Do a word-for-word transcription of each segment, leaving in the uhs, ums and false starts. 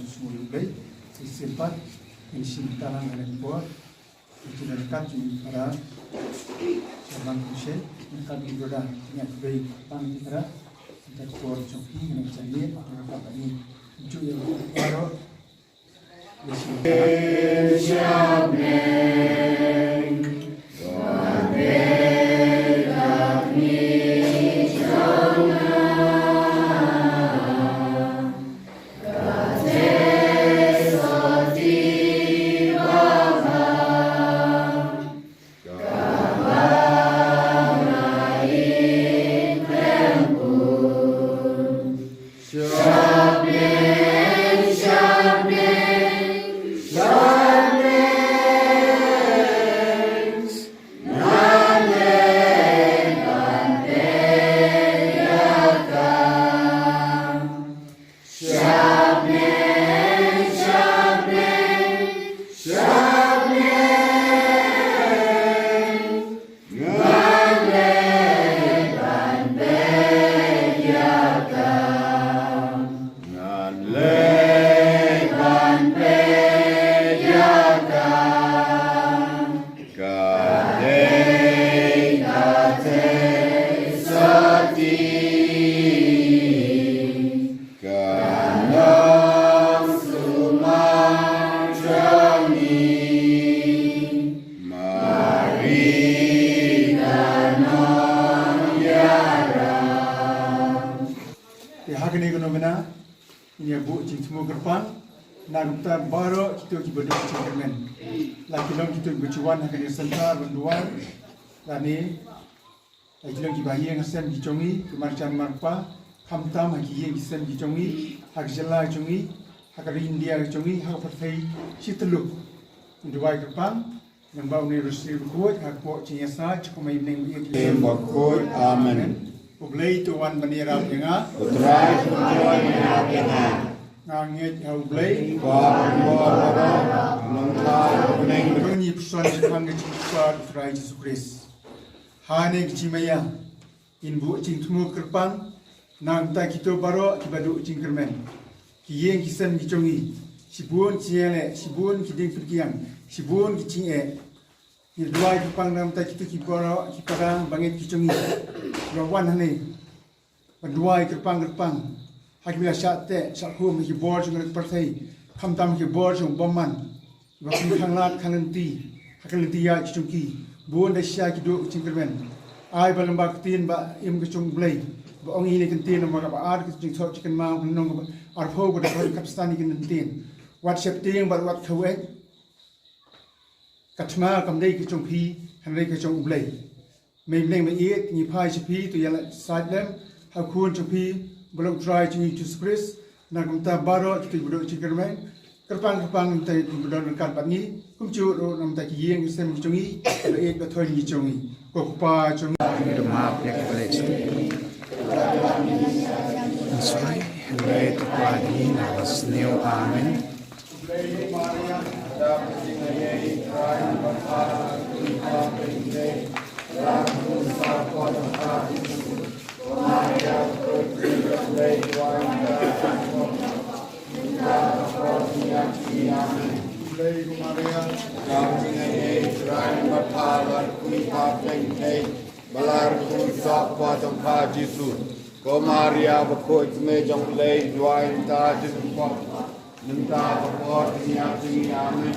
Sngewbha ïa U Blei, i syrpat, i sngewbha lang ha kane ka por, i jingïalang jong i para, Sharman Khumshe, i ka dei brother, i ïa kbei, pan i para, i ka por jong i, kane ka jingïalang, i ka dei, i ju ïa baroh, Te ha kane ka novena, ngin ïa buh jingthmu kyrpang na ka bynta baroh kito kiba duh jingkyrmen. La ki long kito kiba ju wan ha kane ka center ban duwai, lane la ki long kiba ïeng ha sem ki jong ngi, ki marjan marpa, khamtam ha ki ïing ki sem ki jong ngi, ha ka jylla jong ngi, ha ka ri India jong ngi, ha ka pyrthei shi tylli. Ngin duwai kyrpang. Nang ba une u Rosary bakhuid ha ka pok jingïasaid jong U Blei, U Mei, U Mynsiem Bakhuid. Amen. U Blei to wan ban ïarap ïa nga. U Trai to wan ban ïarap ïa nga. Nga ngeit ha U Blei. Ba ha ka bor baroh, nangta ha bneng. Ngi pyrshang shaphang ka jingkyrpad U Trai Jisu Khrist. Ha kane ka jingmaïa, ngin buh jingthmu kyrpang na ka bynta kito baroh kiba duh jingkyrmen. Ki ïing ki sem ki jong ngi, shibun ki jingeh, shibun ki diengpyniaid, shibun ki jingeh. Ngi duwai kyrpang na ka bynta kito ki baroh ki para bangeit ki jong ngi, kiba wan hangne ban duwai kyrpang kyrpang ha kiba la shah teh shah khum ha ki bor jong ka pyrthei, khamtam ha ki bor jong u bymman. Ba kin khang lad khang lynti ha ka lynti ïaid ka jong ki. Bun da shisha ki duh ka jingkyrmen. Ai ba lyngba ka ktien ba im ka jong U Blei, ba ong ïa kane ka ktien, namar kaba ar ka jingthoh jingkynmaw, lynnong kaba arphew, ba da kaba khatsan ïa kane ka ktien: Wat sheptieng bad wat khawei. Ka thma kam dei ka jong phi, hynrei ka jong U Blei. Mei bneng mei ïeit, ngi phai sha phi, to ïaleit sait lem ha u Khun jong phi, ba long U Trai jong ngi Jisu Khrist. Na ka bynta baroh kito kiba duh jingkyrmen, kyrpang kyrpang na ka bynta kiba don ryngkat bad ngi, kumjuh ruh na ka bynta ki ïing ki sem ki jong ngi, kiba ïeit ba thoh ki jong ngi. Ko Kpa jong ngi, to map ïa ki ba leh sniew. Hynrei to kwah ïa ngi na ka sniew. Amen. Ko Maria bakhuid, Kmie jong U Blei, duwai ïa ngi kita kiba mynta bad ha ka por jingïap jong ngi. Amen.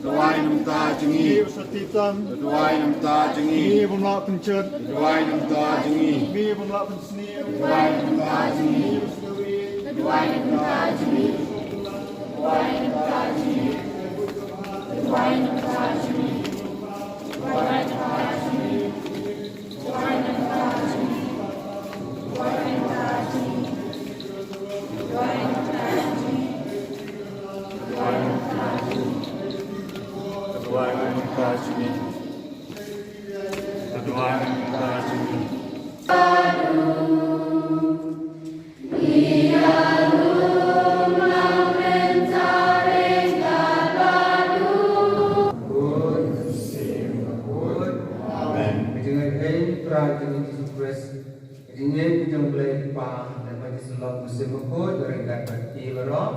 Duwai namta jong ngi. Duwai namta jong ngi. Ngi bym lah pynjot. Duwai namta jong ngi. Ngi bym lah pynsniew. Duwai namta jong ngi. Ngi bym sniew. Duwai namta jong ngi. Duwai namta jong ngi. Duwai namta jong ngi. Duwai namta jong ngi. Amen. Ka jingïeit, Trai jong ngi Jisu Khrist. Ka jingïeit ka jong U Blei Kpa, lem bad ka jingïeit ka jong U Mynsiem Bakhuid, ba ryngkat bad phi baroh.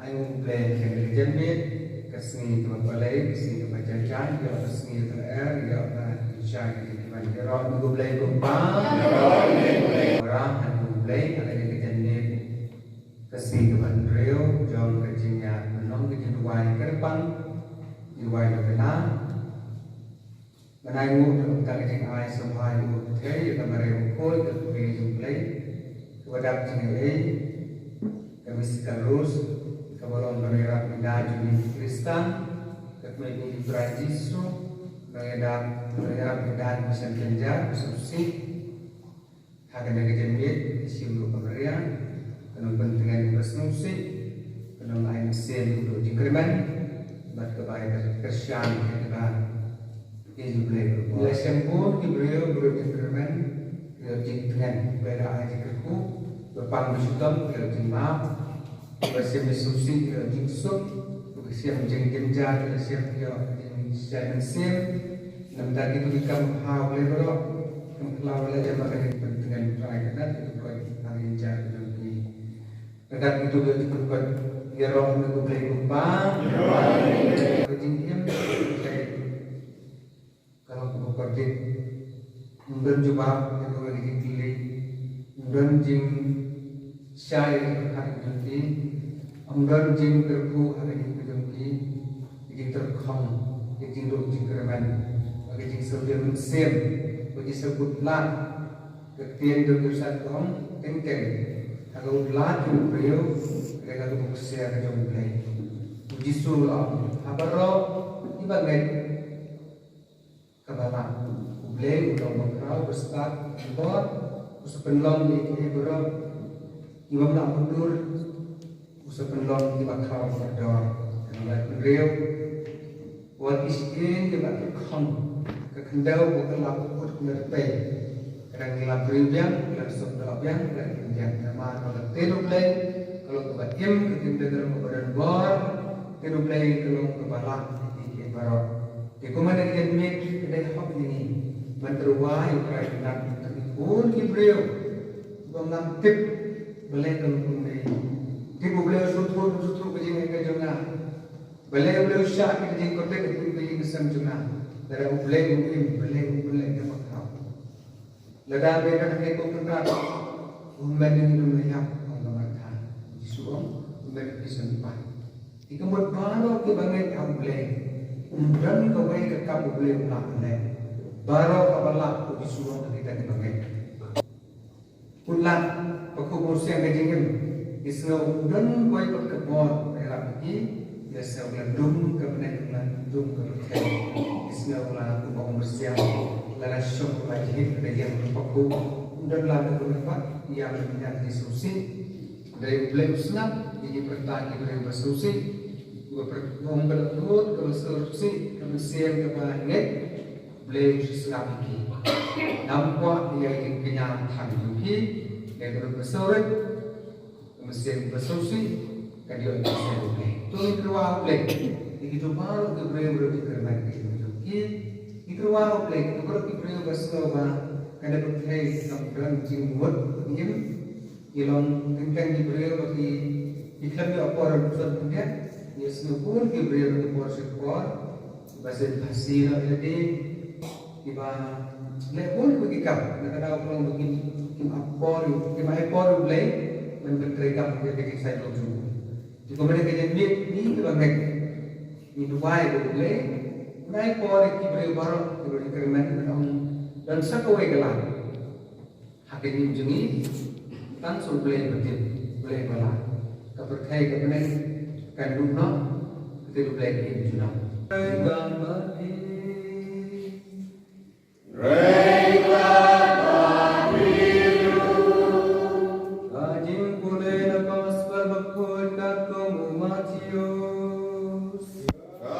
Ai nguh U Blei ha kane ka janmiet, ka sngi kaba balei, ka sngi kaba jaiñ jaiñ, ïa ka sngi kaba lyer, ïa ka jingshai ka jingkmen. Ïaroh ïa U Blei Kpa. Ïaroh ïa U Blei ha kane ka janmiet. Ka sngi kaba hynriew jong ka jingïapynlong ka jingduwai kyrpang, jingduwai bakla. Ngan ai nguh na ka bynta ka jingai sngewbha ïa u pyrthei, ïa ka Maria Bakhuid, ka kmie jong U Blei, kaba dap jingaiei, ka Mystica Rose, kaba long ban ïarap ïa ka jong ngi ki Khristan, ka kmie jong U Trai Jisu, ban ïarap, ban ïarap ïa ka jong ngi ki Khristan, ka sngewsih. Ha kane ka janmiet, ka shim ruh ka Maria, ka nongpyntngen ka sngewsih, ka nongai mynsiem ka jingkyrmen, bad kaba ïa kyrshan ïa kiba ïeit ïa U Blei. Ïa shim bun ki briew, briew jingkyrmen, briew jingtngen, ba la ai jingkyrkhu, ba pang ba shitom, briew jingmap, ba shim ba sngewsih, briew jingsuk, ba shim jingjynjar, ba shim ïa jingshai mynsiem, Namar kito ki kam ha U Blei baroh, kam khlaw leh ïa ba ka jingpyntngen Trai ka dak kito ki koit ha ka jingjar ka jong ki. Ka dak kito ki koit ïaroh na U Blei Kpa. Ka jingim ka long kaba kordit. Ym don jubab ïa ka jingkylli. Ym don jing shai ïa ka jingkyrkhu jong ki, ym don jingkyrkhu ha ka jingkyrkhu jong ki, ka jingtyrkhong, ka jingduh jingkyrmen, ka jingsngewdiang mynsiem, ka jingsngewbud lad, ka ktien jong ki Khrist ka ong, teng teng, ha ka bud lad jong u briew, ka dei ka buk ksiar ka jong U Blei. U Jisu u la ong, ha baroh kiba ngeit kaba lah. U Blei u long ba khraw ba stad, ba bor, u sa pynlong ïa kiei kiei baroh kiba ym lah mundur, u sa pynlong kiba khraw ba dor. Ka nongbah hynriew, wat ki shakri kiba khong, ka khyndew ba ka lap kut kumne rpei. Ka dang ki la briew biang, ki la suk doh biang, ki la khim biang. Namar ba ka ktien U Blei ka long kaba im, ka ktien U Blei ka long kaba don bor, ka ktien U Blei ka long kaba lah ïa kiei kiei baroh. Te kumne ka janmiet ka dei hok ïa ngi ban tyrwa ïa U Trai Kynrad, te bun ki briew bym nang tip balei ka long kumne. Tip U Blei u sngewthuh, u sngewthuh ka jingeh ka jong nga. Balei U Blei u shah ka jingkotek ka jingkotek ka jingkotek ka jong nga. Lada U Blei u im, balei U Blei ka pyrkhat. Lada me da ka ko Kynrad, u men ïa ngi dum ïap, ong ka Martha. Jisu ong, u men ïa ngi sngewbha. Ïa ka mut baroh kiba ngeit ha U Blei, ym don kawei ka kam U Blei u lah ban leh. Baroh kaba lah, u Jisu ong, ha kita kiba ngeit. Kutlad, ba khup u seng ka jingim, ki sngew ym don kawei pat ka bor ba ïarap ïa ki, ïa sngew la dum ka bneng, la dum ka pyrthei. Ki sngew la kumba u myrsiang, la la shong, la jhit, la ïeng, la pakhup. Ym don la ka bneng pat, ïa ka bneng ki sngewsih. Dei U Blei u sngap ïa ki pyrta ki briew ba sngewsih. Ba pyrta ba la lut, ba sngewsih, ka mynsiem kaba ngeit. Blei u sngap ïa ki. Ngam kwah ïa ki kñia than ïa ki. Ïa ki ba sngewrit. Ka mynsiem ba sngewsih. Ka dei ka mynsiem U Blei. To ngi kyrwa U Blei. Ïa ki to baroh ki briew ba ki kyrmen ki jong ki. Ngi kyrwa U Blei. Ki baroh ki briew ba sngew ba ka dei pyrthei kam don jingmut jingim. Ki long teng teng ki briew ba ki, ki khlem ïoh por ruh khyndiat, ngi sngew bun ki briew ha ka por sha ka por, ba sngewsih noh ïa lade, kiba leh bun ki kam, na ka daw ka long ba kim, kim ap por, kim ai por U Blei ban pyntrei kam ïa ka jingsaitluid jong u. Te kumne ka jingmut ngi kiba ngeit, ngi duwai ba U Blei un ai por ïa ki briew baroh kiba ki kyrmen ban ong don sa kawei ka lad. Ha ka jingim jong ngi, tang sa U Blei ba tip, Blei ba lah. Ka pyrthei ka bneng kan duh noh, ka tip U Blei ka jingim jong ngi. Ka jingpule na ka Gospel bakhuid katkum u Mathaios. Ka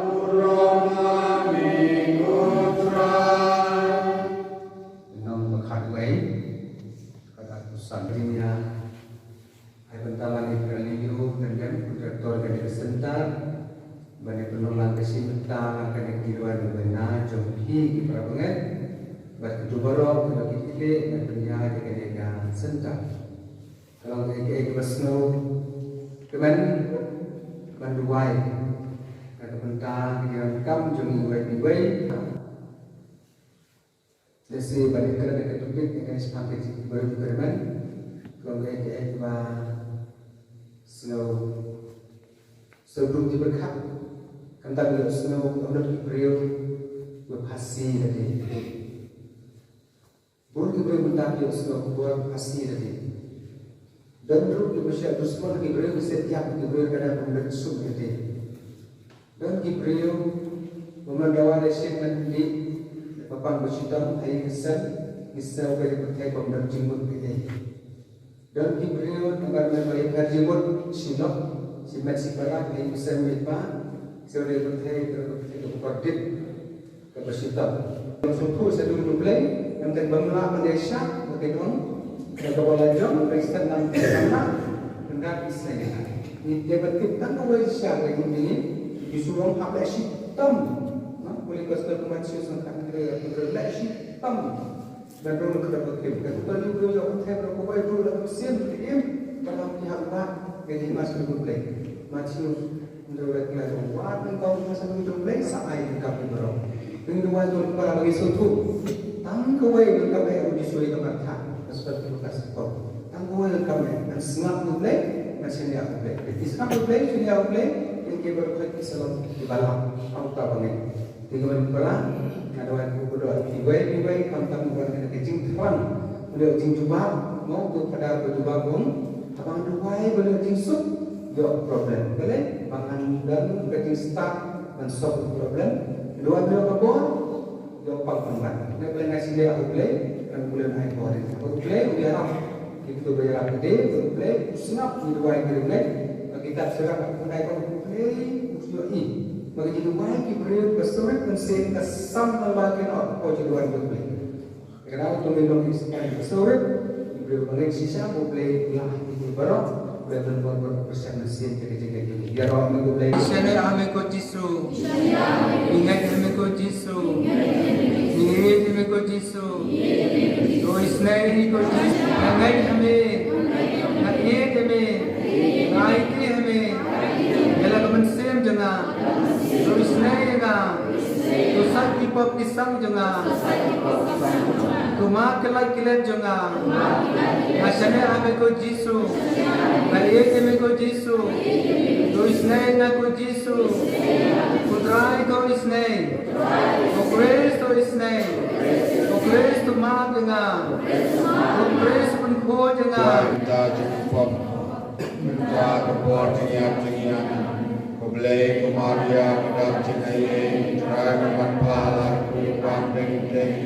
burom ha me ko Trai. Nong bakhat wei, kata ku san dunia. Ai bynta lang ïa ka liu, kan kan kontraktor ka dei ka center. Ban ïa pynlong lang ka shi bynta lang ka dei ki duwai ba na jong phi ki para bangeit. Bad ki tu baroh ki ba ki khleh ban pynïaid ïa ka dei ka center. Ka long kaei kaei kaba sngewkmen ban duwai. Ka bynta ka jingkam jong ngi wei pa wei. Lehse ban ïakren ïa ka topic ïa ka shaphang ka jingbarim jingkyrmen. Ka long kaei kaei kaba sngew, sngew duk jingpyrkhat. Khamtam ïoh sngew ïoh lut ki briew ba phasi lade. Bun ki briew mynta ki ïoh sngew ba phasi lade. Don ruh kiba shah dushmon ki briew, ki set ïap ki briew, ka dei ban leit sum ïa te. Don ki briew ba man dawa da shin man dih, ba pang ba shitom, ha ïing ha sem, ki sngew ka dei pyrthei bym don jingmut ïa te. Don ki briew namar ba ïapher jingmut, shi lok, shi met shi para, ha ïing ha sem, ïa pa, ki sngew ka dei pyrthei, ka dei pyrthei kaba kordit. Kaba shitom. Sngewthuh sha U Blei, ngam teng ba mlah ban ïa shah, ba kin ong, da kaba la jong, ba ïa stem nam, nam, nam, nda ki snem ïa. Ngi dei ban tip tang kawei sha ka jingim jong ngi, Jisu ong hap leh shitom. No, pule Gospel u Mathaios sngewthuh hynriew, hynriew leh shitom. Ban rung ka dei ba krim. Ka tu ka lu lu jong ka thep ro kawei ru la ka sien ka im, ba lam ki hap ba, ka jingmas U Blei. Mathaios. Hynriew leh khlem wad nyngkong ha sha u Blei sa ai ka kam baroh. Ngi duwai to para ba ngi sngewthuh. Tang kawei ka kam ïa u Jisu ïa ka Martha. Ka sngewthuh ka sngewthuh. Tang kawei ka kam ïa, ngan sngap U Blei, ngan shaniah U Blei. Ki sngap U Blei, shaniah U Blei, ïa ki baroh ki sa long kiba lah. Ong ka ba ngi. Te ka ban para, nga duwai ko ba doh kiwei kiwei, khamtam ban ka jingthrang. Ka jingjubab, mo ko pada ba jubab ong. Haba ngan duwai ba ïoh jingsuk, ïoh problem. Balei? Ba ngan don ka jingstad ban solve problem. Duwai ba ïoh ka bor, ïoh pang pynban. Ngan Blei ngan shaniah U Blei, ngan U Blei ai bor. Haba U Blei u ïarap, kito ba ïarap ka dei, U Blei u sngap, ngi duwai ki U Blei. Ba kita sirap U Blei, U Blei u ïohi. Ba ki duwai ki briew ba sngewrit ban sien ka sam namba ki noh, ko ji duwai U Blei. Ka dei to ngin long ki sngewrit, ki briew ba ngeit shisha ba U Blei u lah ïa ki baroh, U Blei ban bor baroh, pyrshang na sien ka jingngeit jong ngi. Ïaroh me ko Blei. Shaniah me ko Jisu. Ngeit me ko Jisu. Ngeit me ko Jisu. Oi, isnei ko Jisu. Ngeit me. Ngeit me. Aiti ha me ïa la ka mynsiem jong nga. To isynei ïa nga. To sait ki pop ki sang jong nga. To map ki lait ki let jong nga. Nga shaniah ha me ko Jisu. Nga ïeit ïa me ko Jisu. To isynei ïa nga ko Jisu. Ko Trai to isynei. Ko Khrist to isynei. Ko Khrist to map ïa nga. Ko Khrist to pynkhuid ïa nga. Ba ïa ka jingpop. Mynta ka por jingïap jingïap, ko Blei ko Maria ka dap jingaiei, Trai ka man pha la ka pyrshah deng deng,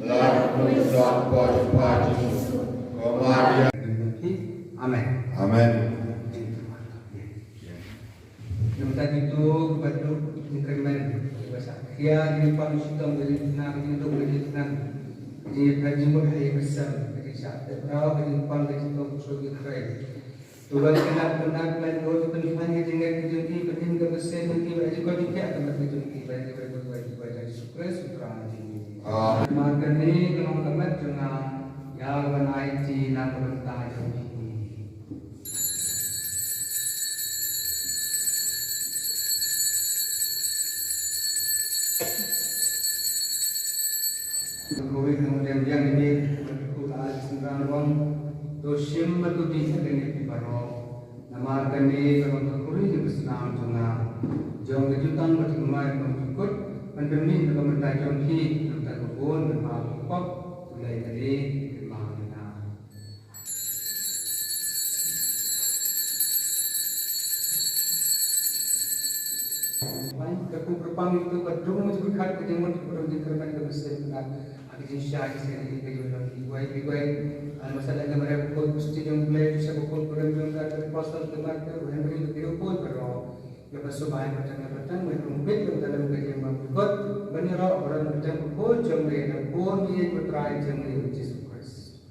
la ka pyrshah por jong pha Jisu. Ko Maria. Amen. Amen. Namar kito kiba duh jingkyrmen, kiba shah khia jingpang shitom ka jingtnat, ka jingduh ka jingtnat, ka jingïapher jingmut ha ïing ha sem, ka jingshah tep rau ka jingpang ka jingpang ka jingpang. To ban kynad kynad ban ïoh pynphan ïa jingngeit ka jong ki, pynhim ka mynsiem jong ki, bad ïa ka jingkyrkhu ka met ka jong ki, bad ïa ka bad bad bad Jisu Khrist u Trai jong ngi. Amen. Namar kane ka long ka met jong nga, ïa ka ban aiti na ka bynta jong phi. Ka kawei ka nongdem biang ine, bad ka kut ka ai synran ruang, to shim bad to dih ha kane phi baroh. Namar kane ka long ka khuri jong ka snam jong nga, jong ka jutang bathymmai jong ki kut, ban pynmih na ka bynta jong phi, na ka bynta ka bun ka pop, to leh kane, kynmaw ïa nga. Ka kubrpang itu ka dung jingkhat ka jingmut ka dung jingkyrmen ka mynsiem ka. Agi jingshai jingshai ka jingmut ki wai ki wai. Al masala ka mara ko kusti jong Blei, sa ko kubrpang jong ka apostle ka Mark ka Henry ka kiro ko ka ro. Ya ka subai ka tang ka tang wai rumpit ka dalam ka jingmut kot. Bani ro orang ka tang ko jong Blei ka ko ni ko Trai jong Blei Jisu Khrist.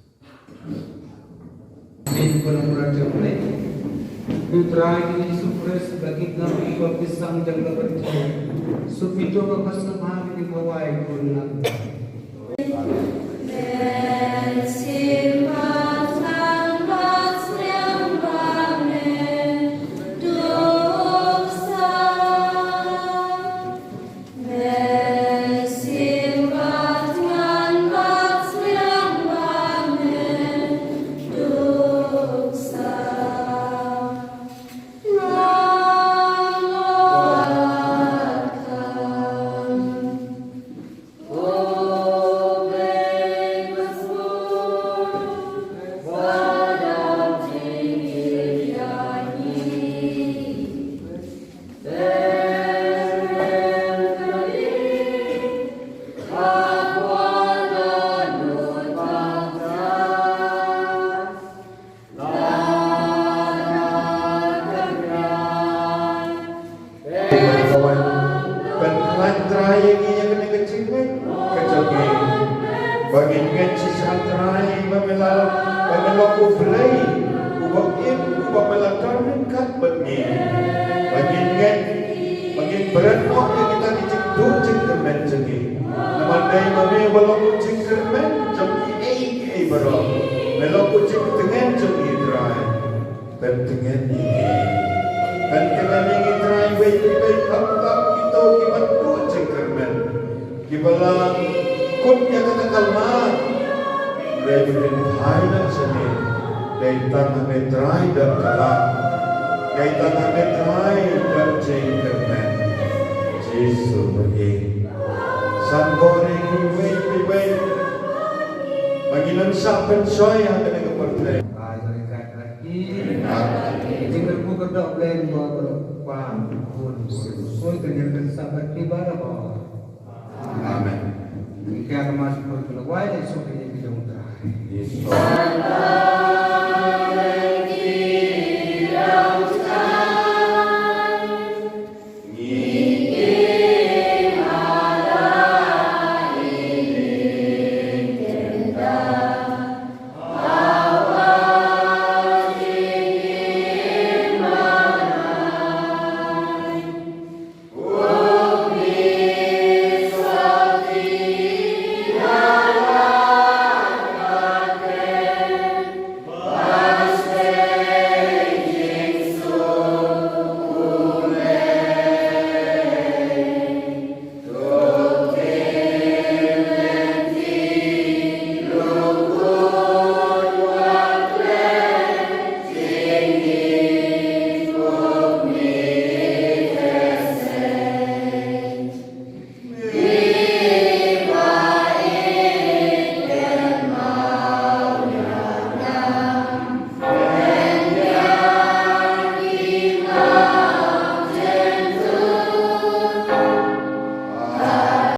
Din ko na mura jong Blei. Ko Trai Jisu Khrist ba ki khnang ki pop ki sang jong ka pyrthei. Shu pynto ka khasnam ha ki khawai ko na. Pynkylla Trai ïa ngi ïa kane ka jingngeit ka jong ngi. Ba ngin ngeit shisha Trai ba me la, ba me long U Blei uba im, uba me la don ryngkat bad ngi. Ba ngin ngeit, ba ngin bret noh ïa kita ki jingduh jingkyrmen jong ngi. Namar dei ma me uba long u jingkyrmen jong kiei kiei baroh. Me long u jingtngen jong ngi Trai. Pyntngen ïa ngi. Pyntngen ïa ngi Trai, wei pa wei, kham kham kito kiba duh jingkyrmen, kiba la kut ïa kata ka lad. Hynrei ba kin phai noh sha me. Dei tang ha me Trai don ka lad. Dei tang ha me Trai don jingkyrmen. Jisu ba ïeit. San bor ïa ngi wei pa wei. Ba ngin ym shah pynshoi ha kane ka pyrthei. Ai, barikat laki. Jingkyrkhu kyrdoh Blei ba ba ba ba. Kul kan ïa kan sabat ki ba ba. Amen. Ni ka ka mas kul ka lawai, esok ka ïa ki jong Trai. Yes.